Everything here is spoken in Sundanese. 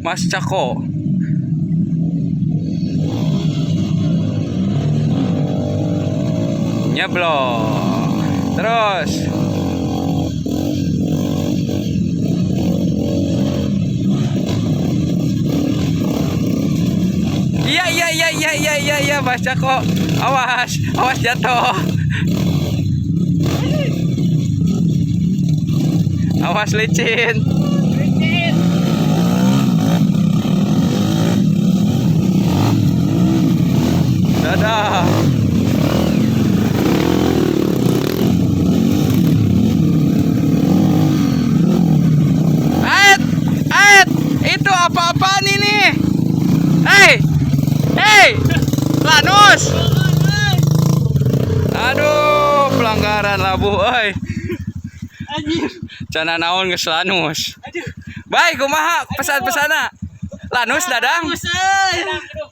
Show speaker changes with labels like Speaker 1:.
Speaker 1: Mas Cako. Nyeblok. Terus. Iya, Mas Cako. Awas, awas jatuh. Awas licin.
Speaker 2: Licin.
Speaker 1: Dadah. Ed, Ed, itu apa-apaan ini? Hey, hey, Lanus. Aduh, pelanggaran labuh, euy.
Speaker 2: Anjir.
Speaker 1: Cana naon geus Lanus.
Speaker 2: Aduh.
Speaker 1: Baik, kumaha pesan-pesanna? Lanus Dadang.
Speaker 2: Lanus, euy.